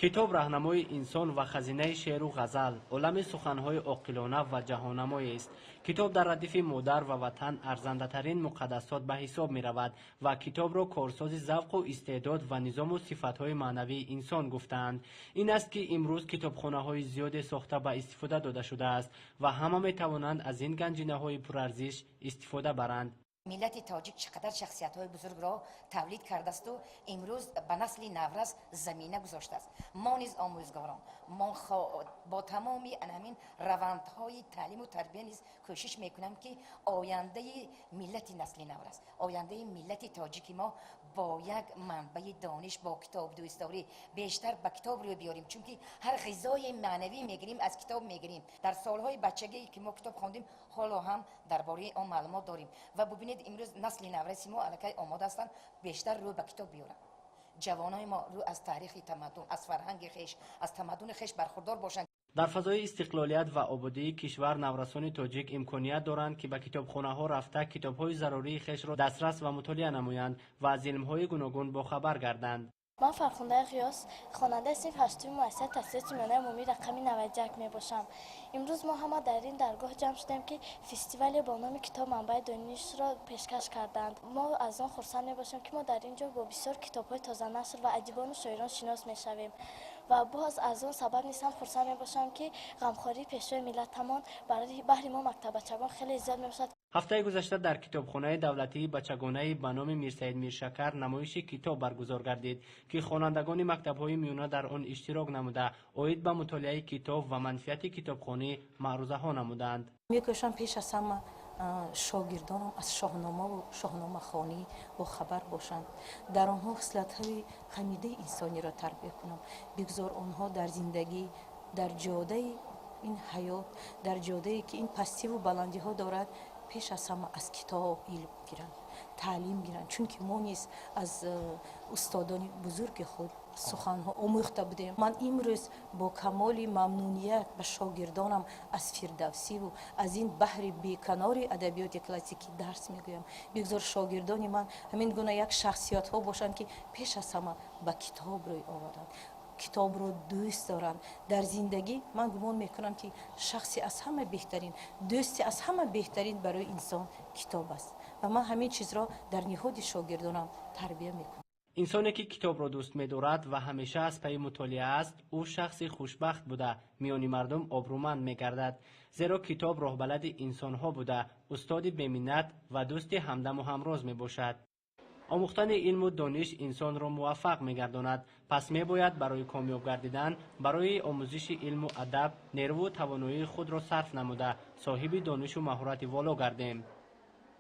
Китоб раҳнамои инсон ва хазинаи шеъру ғазал, олами суханҳои оқилона ва ҷаҳоннамоест. Китоб дар радифи модар ва ватан арзандатарин муқаддасот ба ҳисоб меравад ва китобро корсози завқу истеъдод ва низому сифатҳои маънавии инсон гуфтаанд. Ин аст, ки имрӯз китобхонаҳои зиёде сохта ба истифода дода шудааст ва ҳама метавонанд аз ин ганҷинаҳои пурарзиш истифода баранд. Миллати тоҷик чӣ қадар шахсиятҳои бузургро тавлид кардасту имрӯз ба насли наврас замина гузоштааст. Мо низ, омӯзгорон, мо бо тамоми ҳамин равандҳои таълиму тарбия низ кӯшиш мекунам, ки ояндаи миллати насли наврас, ояндаи миллати тоҷики мо бо як манбаи дониш, бо китобдӯстдорӣ, бештар ба китоб рӯ биёрем, чунки ҳар ғизои маънавӣ мегирем, аз китоб мегирем. Дар солҳои бачагӣ ки мо китоб хондем, ҳоло ҳам дар бораи он маълумот дорем. Ва бубинед, имрӯз насли навраси мо аллакай омода ҳастанд бештар рӯ ба китоб биёранд. Ҷавонони мо рӯ аз таърихи тамаддун, аз фарҳанги хеш, аз тамаддуни хеш бархурдор бошанд. Дар фазои истиқлолият ва ободии кишвар наврасони тоҷик имконият доранд, ки ба китобхонаҳо рафта, китобҳои зарурии хешро дастрас ва мутолиа намоянд ва аз илмҳои гуногун бохабар гарданд. Ман Фархундаи Ғиёс, хонандаи синфи ҳаштуми муассисаи таҳсилоти миёнаи умумӣ рақами 91 мебошам. Имрӯз мо ҳама дар ин даргоҳ ҷамъ шудем, ки фестивале бо номи «Китоб манбаи донишро» пешкаш карданд. Мо аз он хурсанд мебошем, ки мо дар ин ҷо бо бисёр китобҳои тозанашр ва адибону шоирон шинос мешавем. Ва боз аз он сабаб низ ҳам хурсанд мебошам, ки ғамхории Пешвои миллатамон баҳри мо, мактаббачагон, хеле зиёд мебошад. Ҳафтаи гузашта дар китобхонаи давлатии бачагонаи ба номи Мирсаид Миршакар намоиши китоб баргузор гардид, ки хонандагони мактабҳои миёна дар он иштирок намуда, оид ба мутолиаи китоб ва манфиати китобхонӣ маърузаҳо намуданд. Мекӯшам, пеш аз ҳама шогирдонам аз Шоҳномаву шоҳномахонӣ бохабар бошанд, дар онҳо хислатҳои ҳамидаи инсониро тарбия кунам. Бигзор онҳо дар зиндагӣ, дар ҷодаи ин ҳаёт, дар ҷодае ки ин пастиву баландиҳо дорад, пеш аз ҳама аз китоб илм гиранд, таълим гиранд, чунки мо низ аз устодони бузурги худ суханҳо омӯхта будем. Ман имрӯз бо камоли мамнуният ба шогирдонам аз Фирдавсиву аз ин баҳри беканори адабиёти классикӣ дарс мегӯям. Бигзор шогирдони ман ҳамин гуна як шахсиятҳо бошанд, ки пеш аз ҳама ба китоб рӯй оваранд, китобро дӯст доранд. Дар зиндагӣ ман гумон мекунам, ки шахси аз ҳама беҳтарин, дӯсти аз ҳама беҳтарин барои инсон китоб аст ва ман ҳамин чизро дар ниҳоди шогирдонам тарбия мекунам. Инсоне ки китобро дӯст медорад ва ҳамеша аз пайи мутолиа аст, ӯ шахси хушбахт буда, миёни мардум обрӯманд мегардад, зеро китоб роҳбалади инсонҳо буда, устоди беминнат ва дӯсти ҳамдаму ҳамроз мебошад. Омӯхтани илму дониш инсонро муваффақ мегардонад. Пас мебояд барои комёб гардидан, барои омӯзиши илму адаб нерӯву тавоноии худро сарф намуда, соҳиби донишу маҳорати воло гардем.